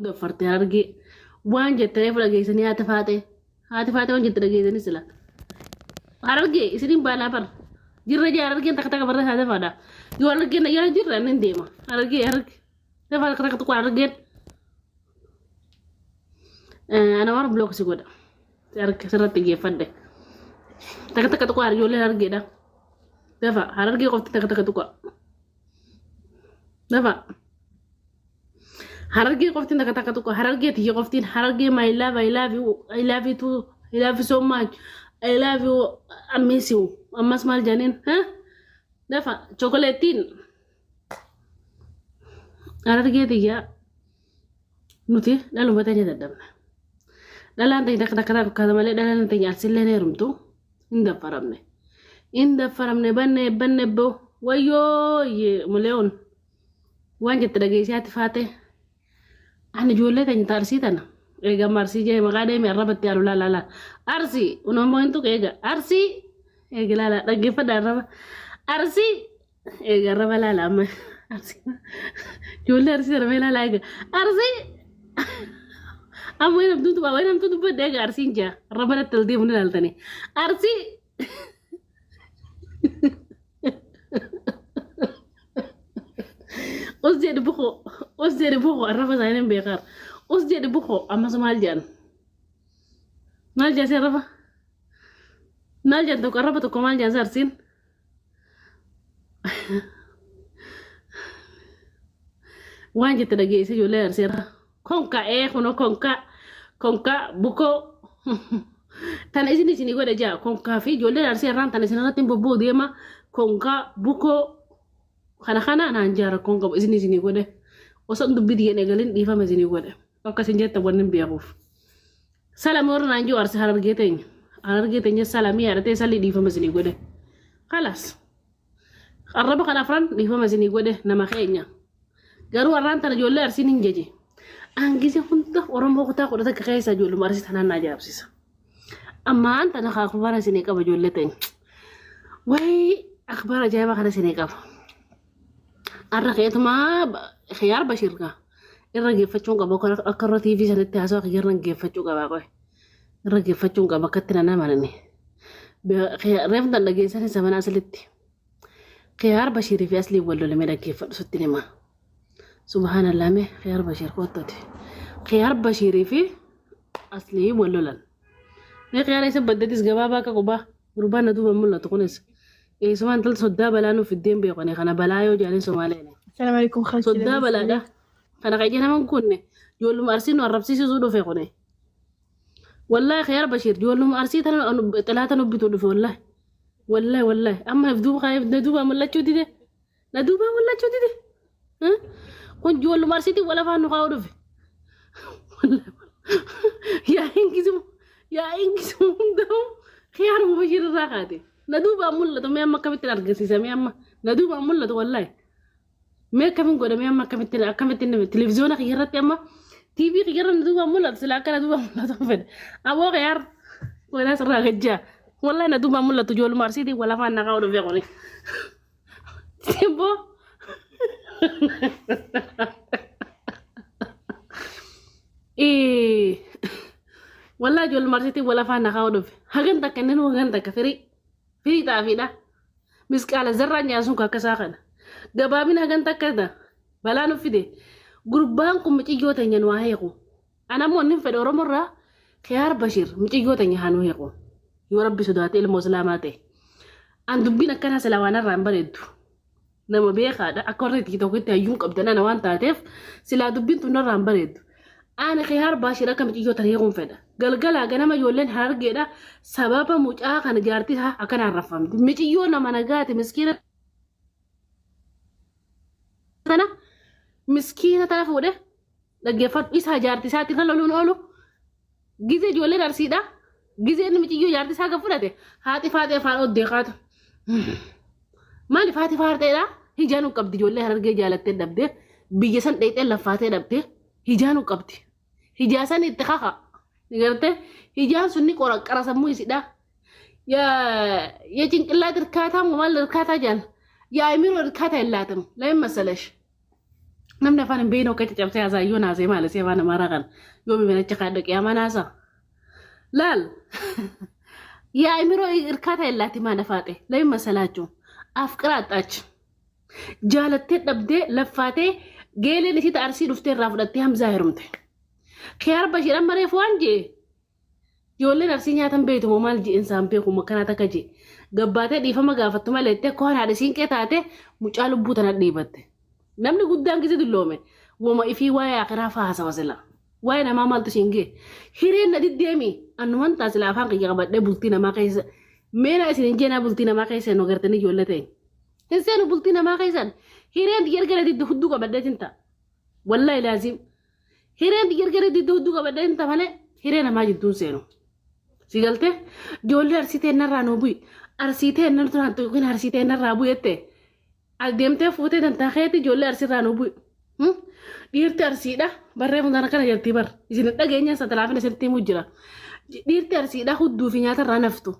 Daffarte Harargee waan jette reefu dhageessanii haati faatee haati faatee waan jette dhageessanii sila. Harargee isiniin baanaa bar jirra jee Harargeen takka takka barra haati faadha. Yoo Harargeen yoo jirra inni deema Harargee Harargee reefu takka takka tokko Harargeen. Ana waan block si godha. Harka sirratti geeffadhe. Takka takka tokko ijoolleen Harargeedha. Dafa Harargee qofti takka takka tokko. Dafa. Harargee qoftiin takka takka tokko harargee tiyya qoftiin harargee my love, I love you, I love you too, I love you so much, I love you, I miss you. Ammas maal jedhaniin ha dafa chokoleettiin harargee tiyya nuti dhaluma teenya dadhabna. Dhalaan teenya takka takka takka malee dhalaan teenya arsillee ni heerumtu hin daffaramne. Hin daffaramne banne banne boo wayyoo mulee'uun. Waan jette dhageessee haati faatee. Ani ijoollee teenya ta arsii tana. Eega amma arsii jee maqaa deemi arraba itti aanu laala laala. Arsii unoommoo hin tuqe eega arsii eega laala dhaggeeffadha arraba. Arsii eega arraba laala amma arsii. Ijoollee arsii tana mee laala eega arsii. Amma waan hamtuun tuqa waan hamtuun dubbadhe eega arsiin jaa arraba natti ol deemu ni laaltani. Arsii. Us jedhi bukoo, us jedhi bukoo, arraba isaanii hin beekaar. Us jedhi bukoo, ammas maal jedhan? Maal jedhan si arraba? Maal jedhan tokko arraba tokko maal jedhan si arsiin? Waan jette dhageesse ijoollee arseera. Konka ee kuno konka konka bukoo tana isin isinii godhe jaa konkaa fi ijoolleen arsii irraan tana isin irratti hin bobba'u deema konkaa bukoo kana kana naan jaa rakkoon qabu isin isinii godhe osoo dubbii tiyyan eegalin dhiifama isinii godhe akka isin jettan wanni hin beekuuf. Salami warra naan jiru arsi harargee teenya harargee teenya salamii yaadhatee salii dhiifama isinii godhe. Kalaas. Arraba kana afran dhiifama isinii godhe nama keenya. Garuu arraan tana ijoollee arsiin hin jaje. Angise hunda Oromoo kutaa 11 keessa ijoolluma arsii tanaan na ajaa'ibsiisa. Ammaan tana kaa akbaara isinii qaba ijoollee teenya. Wayii akbaara ajaa'ibaa kana isinii qaba. Arra keetumaa khiyaar Bashiir kaa irra geeffachuun qaba akka irra TV sanitti haasawaa kiyya irra geeffachuu qaba qoy. Irra geeffachuun qaba akkatti nan amanani. Reefun tan dhageessanii zamana aslitti. Khiyaar Bashiirii fi Asliin wal lolame dhaggeeffadhu sitti hima. Subhaanallah mee Khiyaar Bashiir koottati. Khiyaar Bashiirii fi Aslii wal lolan. Mee khiyaar isa baddatis gabaabaa akka qubaa gurbaan na duuba mul'atu kunis. Eessumaa intalti soddaa balaa nuuf fiddeen beekani kana balaa yoo jedhanii Somaaleen. Assalamu alaikum khalti Soddaa balaadha. Kana kan ija nama hin kunne ijoolluma arsii nu arrabsiisuu dhufe kuni. Wallahi khiyaar Bashiir ijoolluma arsii tana xilaata nu bituu dhufe wallahi. Wallahi wallahi amma if duuba na duuba mul'achuu dide. Na duuba mul'achuu dide. Kun ijoolluma arsiitiin wal afaan nu kaa'uu dhufe. Yaa'iin gisimu yaa'iin gisimu hundaa'u khiyaaruma Bashiir irraa kaate. Na duubaan mul'atu mee amma akkamittiin argisiisa mee amma na duubaan mul'atu wallahi. Mee akkamiin godha mee amma akkamittiin akkamittiin televiziyoona kiyya irratti amma TV kiyya irra na duubaan mul'atu sila akka na duubaan mul'atu fedha. Aboo khiyaar walaa sirraa gajjaa. Wallahi na duubaan mul'atu ijoolluma arsiitiin wal afaan na kaa'u dhufe kuni. Simboo. Wallahi ijoolluma arsiitiin wal afaan na kaa'u dhufe. Hagan takka inni hagan takka firii. Firii xaafiidha. Misqaala zarraan nyaasuun akka isaa kana. Gabaabina hagan takka ta. Balaa nu fide. Gurbaan kun miciyyoo teenya nu haa heeku. Ana ammoo inni fedhe Oromoo irraa Khiyaar Bashiir miciyyoo teenya haa nu heeku. Yoo Rabbi sodaate ilmoo Islaamaa ta'e. An dubbiin akkanaa silaa waan irraa hin bareeddu. Nama beekaadha. Akka warra TikTokitti hayyuun qabdan ana waan taateef silaa dubbiin tun narraa hin bareeddu. Ani Khiyaar Baashiir akka miciyyoo tana hiikuun fedha. Galgalaa ganama ijoolleen harargeedha. Sababa mucaa kana jaartii isaa akkanaan raffamti. Miciyyoo nama nagaati miskiina tana miskiina tana fuudhe dhaggeeffadhu isaa jaartii isaatti irra loluun oolu. Gizee ijoolleen arsiidha. Gizee inni miciyyoo jaartii isaa gad fudhate haati faaxee afaan oddee kaatu. Maaliif haati faaxeedha? Hijaanuu qabdi ijoollee harargee jaalattee dhabdee biyya san dheeyxee laffaatee dhabdee hijaanuu qabdi. Hijaa san itti kaka. Gartee hijaan sun ni qora qara sammuu isidha. የጭንቅላት እርካታ ማል እርካታ ጃን የአእምሮ እርካታ የላትም። ለምን መሰለሽ? Namni afaan hin beekne akka caccabsee haasaa yoo naasee maali see afaan Amaaraa kana yoo mimanacha kaadha qiyaamaa naasaa. Laal የአእምሮ እርካታ የላትም አነፋጤ ለምን መሰላችሁ? አፍቅራ አጣች። Jaalattee dhabdee laffaatee geeleen isiita Arsii dhuftee irraa fudhattee Hamzaa heerumte. Kiyaar Bashiir amma reefu waan jee ijoolleen Arsii nyaatan beektu moo maal jeen isaan beeku makkanaa takka jee gabbaatee dhiifama gaafattu malee jettee akka waan haadha siinqee taate mucaa lubbuu tana dhiibatte. Namni guddaan gise dulloome woma ifii waa'ee akiraa faa haasawa sila. Waa'ee namaa maaltu siin gee? Hireen na diddeemi annuman ta'a sila afaan kiyya qabadhee bultii namaa keessa meena isin hin jeenaa bultii namaa keessa hin agartanii ijoollee ta'e. Hin seenu bultii namaa keessan hireen diyya erga didde hudduu qabadhee ta'a. Wallahi laazim hireen diyya erga didde hudduu qabadhee ta'a malee hiree namaa jidduun seenu. Si galtee ijoollee Arsii teennarraa nuu bu'i, Arsii teennarraa tuqin, Arsii teennarraa bu'i jettee adeemtee fuutee dantaa keetti ijoollee Arsiirraa nuu bu'i. Dhiirti Arsiidha barreeffamtaan akkana jirti bar isin dhageenya satalaafina isinitti himuu jira. Dhiirti Arsiidha hudduu fi nyaatarraa naftu.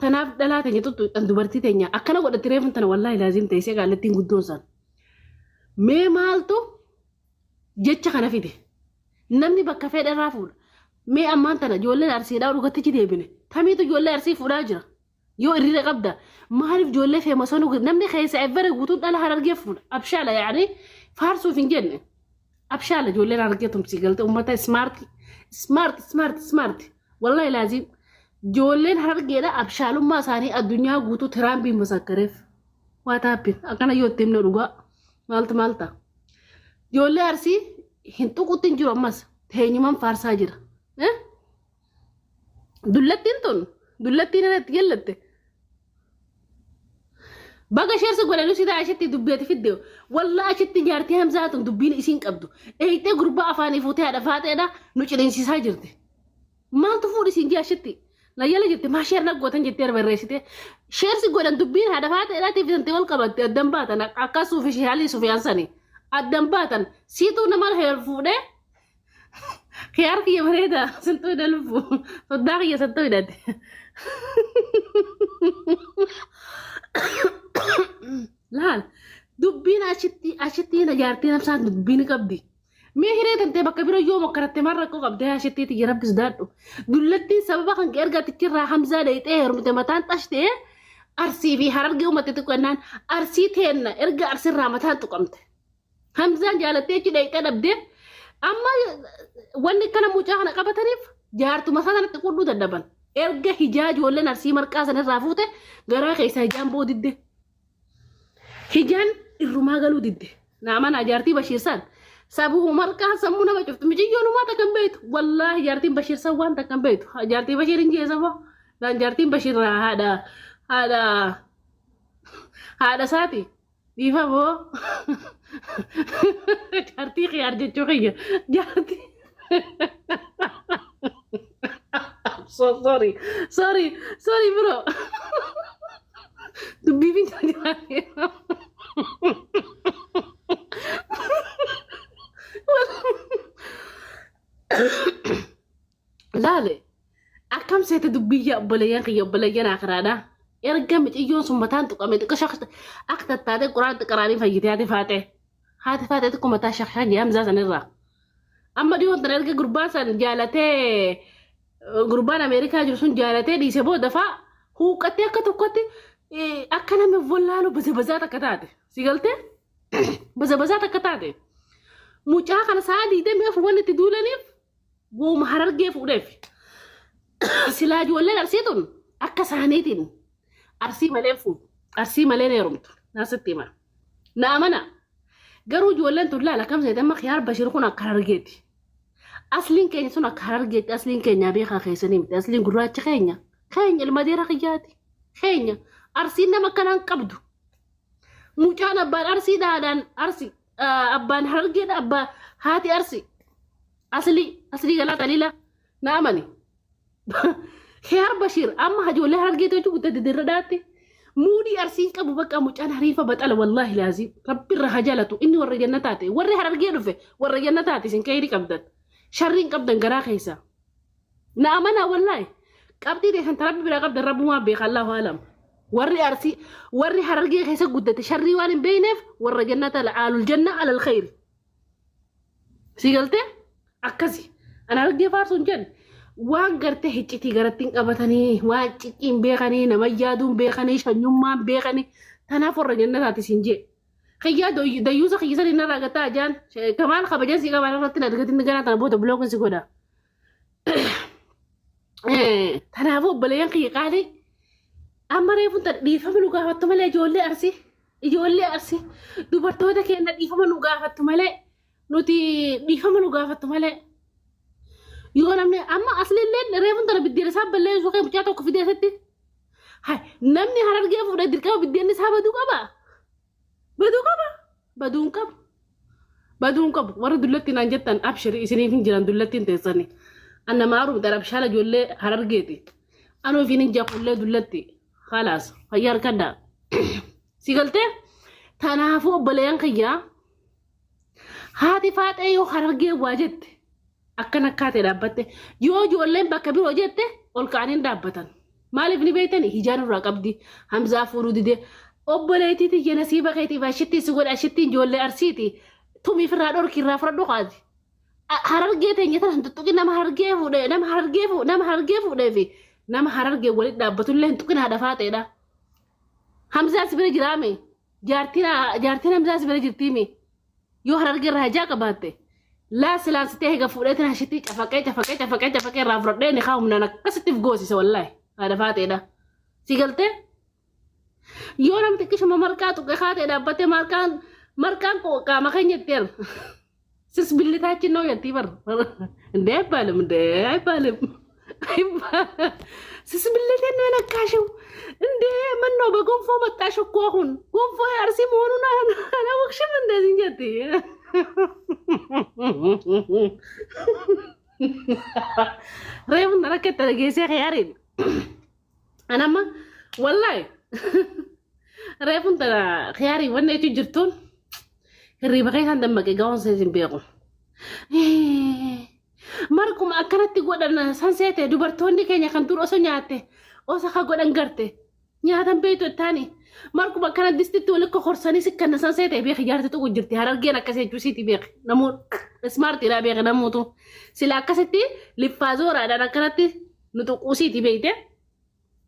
Tanaaf dhalaa teenya tuttuudhaan dubartii teenya akkana godhatti reefun tana wallaahi laazim teessee qaallattiin guddoon san. Mee maaltu jecha kana fide? Namni bakka fedha irraa fuudha. Mee ammaan tana ijoolleen Arsiidhaa dhugatti deebine. Tamiitu ijoollee Arsii fuudhaa jira? Yoo irriira qabda maaliif ijoollee feemasoon namni keessa evere guutuun dhala Harargee fuudha? Abshaala yaani faarsuuf hin jenne. Abshaala ijoolleen Harargee tumsii galte uummata smart smart smart smart. Wallaahi laazim ijoolleen Harargeedha abshaalummaa isaanii addunyaa guutuu Tiraampiin masakkareef. Waa taappiin akkana yoo itti himne dhugaa maaltu maal ta'a? Ijoollee Arsii hin tuqutti hin jiru ammas teenyumaan faarsaa jira. Dullattiin tun dullattiin irratti jallatte. Baga sheersi godhanii si ta'a achitti dubbeeti fidde. Wallaa achitti jaartii Hamzaa tun dubbiin isiin qabdu. Eeyitee gurbaa afaanii fuutee haadha faaxeedha nu ciniinsisaa jirti. Maaltu fuudhi siin jee achitti? Na jala jirti maa sheer naggootan jettee barreessite. Sheersi godhan dubbiin haadha faaxeedhaatiif isante wal qabatte addan baatan akka suufi shaalii sufiyaan sani. Addan baatan siituu nama heer fuudhee khiyaar kiyya bareeda santuu hidhalfu soddaa kiyya santuu hidhate. Laal dubbiin achitti achitti na jaartii namsaan dubbiin qabdi. Mee hiree tantee bakka bira yoo mokkaratte maal rakkoo qabdee achitti tiyya rabbis daadhu. Dullattiin sababa kan kee erga atichirraa Hamzaa dheeyxee heerumte mataan xashtee Arsii fi Harargee uummate tuqannaan Arsii teenna erga Arsirraa mataan tuqamte. Hamzaan jaalattee achi dheeyxee dhabdee amma wanni kana mucaa kana qabataniif jaartuma isaa sanatti qudhuu dadhaban. Erga hijaa ijoolleen Arsii marqaa sanirraa fuute garaa keessaa hijaan boo didde. Hijaan irrumaa galuu didde. Naa manaa jaartii Bashiir san sabuu marqaa sammuu nama cuftu miciyyoon umaa takka hin beektu. Wallaahi jaartiin Bashiir san waan takka hin beektu. Jaartii Bashiir hin jeessa boo. Jaartiin Bashiir haadha haadha haadha isaati. Dhiifa boo. Jaartii khiyaar jechuu kiyya. Jaartii. So sorry. Sorry. Sorry bro. Dubbii fi jiraate. Laale. Akkam seete dubbii yaa obboleeyyan kiyya obboleeyyan akiraadha. Erga miciyyoon sun mataan tuqame xiqqoo shaqshaq akka tattaatee quraan xiqqaraanii fayyite haati faaxee. Haati faaxee xiqqoo mataa shaqshaq jee Hamzaa sanirraa. Amma dhiyoon tana erga gurbaan san jaalatee gurbaan Ameerikaa jiru sun jaalatee dhiise booda faa huuqqattee akka tokkotti akka nama wallaalu baza bazaa takka taate. Si galtee? Baza bazaa takka taate. Mucaa kana sa'a 24 wanni itti duulaniif wooma Harargee fuudheef. Silaa ijoolleen Arsii tun akka isaaniitiin Arsii malee fuudhu. Arsii malee heerumtu. Naasitti hima. Na amana. Garuu ijoolleen tun laala kam seete amma Khiyaar Bashir kun akka Harargeeti. Asliin keenya sun akka Harargeetti asliin keenya beekaa keessanii miti. Asliin gurraachi keenya. Keenya ilma deera kiyyaati. Keenya. Arsiin nama akkanaan qabdu. Mucaan abbaan Arsii dhaadhaan Arsii abbaan Harargeedha abbaa haati Arsii. Aslii aslii galaa xaliila na amani. Khiyaar Bashir amma ijoollee Harargeetu jechuun guddate dirra dhaatti. Muudii Arsiin qabu bakka mucaan hariifa baxala wallaahi laazim rabbi irra haa jaalatu inni warra jannataate warri Harargee dhufe warra jannataate isin kayrii qabdan sharriin qabdan garaa keessa. Na amanaa wallaahi qabxii teessan ta rabbi biraa qabdan rabbumaa beeka Allahu alam. Warri Arsii warri Harargee keessa guddate sharrii waan hin beekneef warra jannata alaalul janna alal khayri. Si galtee akkasi. Ana harargee faarsuu hin jenne. Waan gartee hiccitii garatti hin qabatanii, waan ciqqii hin beekanii, nama yaaduu hin beekanii, shanyummaa hin beekanii. Tanaaf warra jannataati siin jee. Kiyyaa dayyuusa kiyya sanii narraa gataa ajaan. Kamaal kabajan sii qabaan irratti na argatin ganaa tana booda bilookin si godha. Tanaafuu obboleeyyan kiyya qaalii amma reefuun tana dhiifama nu gaafattu malee ijoollee arsii ijoollee arsii dubartoota keenya dhiifama nu gaafattu malee nuti dhiifama nu gaafattu malee yoo namni amma aslillee reefuun tana biddeena isaa balleessuu kee mucaa tokko fidee asitti hay namni harargee fuudhee dirqama biddeenni isaa baduu qaba baduu qaba baduu hin qabu baduu hin qabu warra dullatti naan jettan abshiri isiniif hin jiran dullattiin teessani anna maaruuf darabshaala ijoollee harargeeti anuu ifiin hin jakullee dullatti khalaas fayyaa harkadhaa si galtee tanaafuu obboleeyyan kiyyaa Haati faaxee yoo harargee waa jette akkan akkaatee dhaabbatte yoo ijoolleen bakka biroo jette ol ka'anii hin dhaabbatan. Maaliif ni beektani hijaan irraa qabdi Hamzaa fuudhuu didee obboleettii tiyya nasiiba keetiif ashittii si godhe ashittiin ijoollee arsiiti tumiif irraa dhorki irraa fudhadhu kaati. Harargee teenya tana hin tuttuqin nama harargee fuudhee nama harargee fuudhee nama harargee fuudhee fi nama harargee walitti dhaabbatullee hin tuqin haadha faaxeedha. Hamzaa si bira jiraame Jaartiin jaartiin Hamzaa si bira jirtiimi. Yoo harargee irraa hajaa qabaatte. Laa silaan sitee hega fuudheetiin hashitti cafaqee cafaqee cafaqee cafaqee irraa fudhadhee ni kaa humnaan akkasitti if goosisa wallaahi. Haadha faaxeedha. Si galtee? Yoo namni xiqqishuma marqaa tuqe kaatee dhaabbattee marqaan marqaan qaama keenya itti erga. ስስ ብልታችን ነው የቲ በር እንዴ አይባልም፣ እንዴ አይባልም፣ አይባልም። ስስ ብልቴን ነው የነካሽው እንዴ? ምን ነው በጎንፎ መጣሽ እኮ አሁን ጎንፎ የአርሲ መሆኑን አላወቅሽም? እንደዚህ እንጀት reefu rakkate dhageessee khiyaariin anamma wallahi reefuun tana khiyaarii wanna itti jirtuun Hirriiba keessaan dammaqe gahoon sees hin beeku. Marquma akkanatti godhan san seete dubartoonni keenya kan dur osoo nyaatte osoo ka godhan garte nyaatan beektu ittaani. Marquma akkana distitti walitti kokorsanii sikkanna san seete beeki jaarti tuqu jirti harargeen akkas jechuu siiti beeki namuu ismaartiidhaa beeki namuutu sila akkasitti liffaa zooraadhaan akkanatti nu tuquu siiti beekte.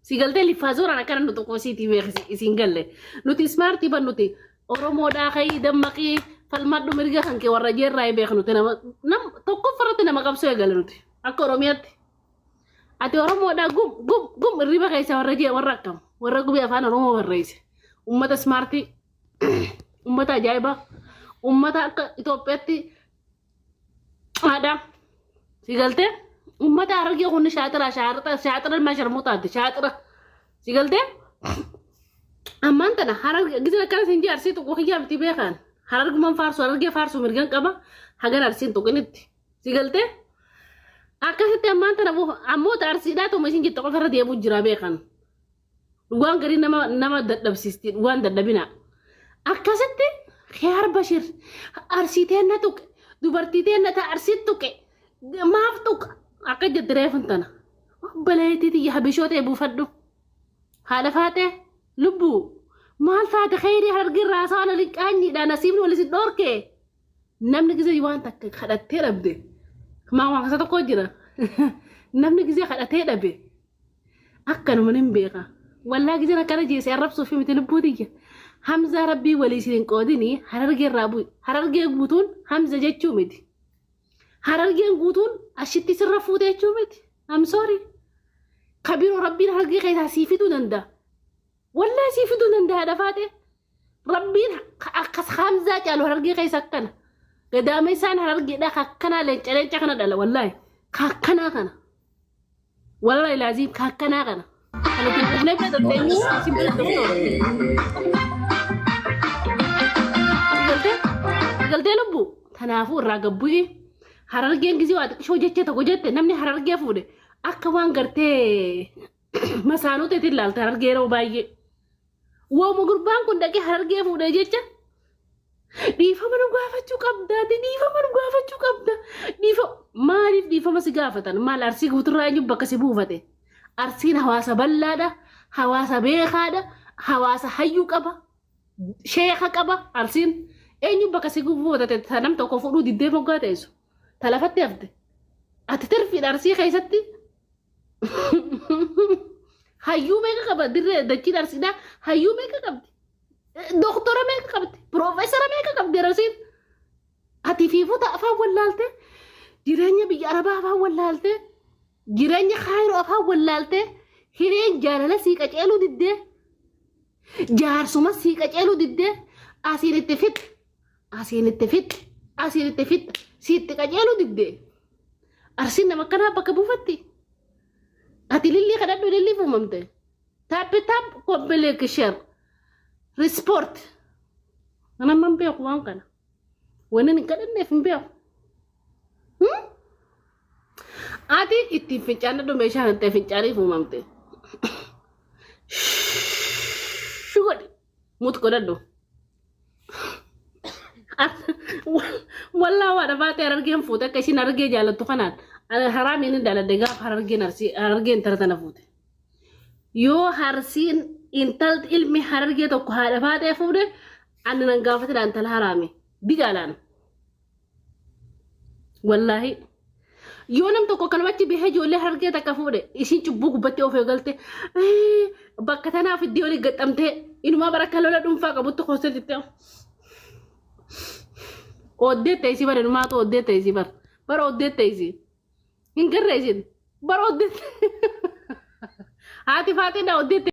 Si galtee liffaa zooraan akkana nu tuquu siiti beeki isiin galle. Nuti ismaartii ban nuti Oromoodhaa ka'ii dammaqii falmadhu mirga kan kee warra jeerraa beek nuti nama nam tokkoffarratti nama qabsoo eegale nuti akka Oromiyaatti. Ati Oromoodhaa gum gum gum irriba keessa warra jee warra akkam warra gubee afaan Oromoo barreesse. Ummata ismaartii ummata ajaa'ibaa ummata akka Itoophiyaatti aadaa si galtee ummata Harargee kun shaaxira shaaxira shaaxira ilmaa sharmuutaati shaaxira si galtee ammaan tana hararge gizin akkana siin jee arsii tuquu kiyyaa miti beekaan hararguman faarsu harargee faarsu mirgan qaba hagan arsiin tuqinitti si galtee akkasitti ammaan tana ammoo ta arsiidhaa tuma isin jette qofa irra deemuu jira beekan Dhugaan garii nama nama dadhabsiisti dhugaan dadhabina. Akkasitti Khiyaar Bashir arsii teenna tuqe dubartii teenna ta arsii tuqe maaf tuqa akka jette reefun tana. Obboleettii tiyya habishoo ta'e buufadhu. Haadha faaxee lubbuu maal taate kheyrii harargee irraa haasawaa laliin qaanyiidha nasiibni wal isin dhoorke. Namni gizee waan takka kadhattee dhabde maa waan kasa tokko jira. Namni gizee kadhatee dhabe Akkanuma nin beeka. Wallaa gizeen akkana jee si arrabsuuf miti lubbuu tiyya. Hamzaa rabbii walii isin hin qoodini harargee irraa bu'i. Harargee guutuun Hamza jechuu miti. Harargeen guutuun ashitti sirra fuute jechuu miti. I'm sorry. Ka biroo rabbiin harargee keessaa sii fiduu danda'a. Wallaahi sii fiduu danda'a haadha faatee. Rabbiin akkas Hamzaa caalu harargee keessa akkana. Gadaamessaan harargeedha akkanaa leenca leenca kana dhala wallaahi. Akkanaa kana. Wallahi laaziim ka akkanaa kana. Kana dubbifnee bira dandeenyu isin bira doktor. Galtee galtee lubbu kanaafuu irraa gabbu'i harargeen gisee waa xiqqishoo jecha tokko jette namni harargee fuudhe akka waan gartee masaanuu ta'etti ilaalta harargee yeroo baay'ee. Wooma gurbaan kun dhaqee harargee fuudhee jecha dhiifama nu gaafachuu qabda ati dhiifama nu gaafachuu qabda dhiifa maaliif dhiifama si gaafatan maal arsii guuturraa eenyu bakka si buufate arsiin hawaasa bal'aadha hawaasa beekaadha hawaasa hayyuu qaba sheeka qaba arsiin eenyu bakka si buufate ta nam tokko fudhuu diddee moggaa teessu Ta lafatti hafte. Ati tirfiidha Arsii keessatti. Hayyuu meeqa qaba dirree dachiin Arsiidhaa hayyuu meeqa qabdi? Doktora meeqa qabdi? Piroofeesara meeqa qabdi Arsiin? Ati fiifuta afaan wallaalte jireenya biyya Arabaa afaan wallaalte jireenya Kaayiroo afaan wallaalte hireen jaalala sii qaceeluu diddee jaarsuma sii qaceeluu diddee asiin itti fixxe asiin itti fixxe asiin itti fixxe siitti qaceeluu diddee Arsiin nama akkanaa bakka buufatti. Ati lillii kadhadhu lilliif uumamte. Tap tap copy link share. Report. Ana amma hin beeku waan kana. Wanni hin kadhanneef hin beeku. Ati ittiin fincaanadhu meeshaa hin ta'e fincaaniif uumamte. Shu godhi. Mut godhadhu. Wallaa waa dhabaatee harargeen fuute akka isin harargee jaalattu kanaan haraamiin hin jaaladhe gaafa harargeen arsii harargeen intala tana fuute. Yoo harsiin intalti ilmi harargee tokko haadha faatee fuudhe ani nan gaafatidha intala haraami digaalaan. Wallaahi. Yoo nam tokko akkanumatti bahee ijoollee harargee takka fuudhe isiin cubbuu gubbatti of eegalte bakka tanaaf iddoo olii gaxxamtee inumaa bara akka lola dhuunfaa qabutti koostee jettee ooddee ta'e isii bara inumaatu ooddee ta'e isii bara bara ooddee ta'e isii hin garree isin bara ooddee haati faaxee dha ooddee ta'e.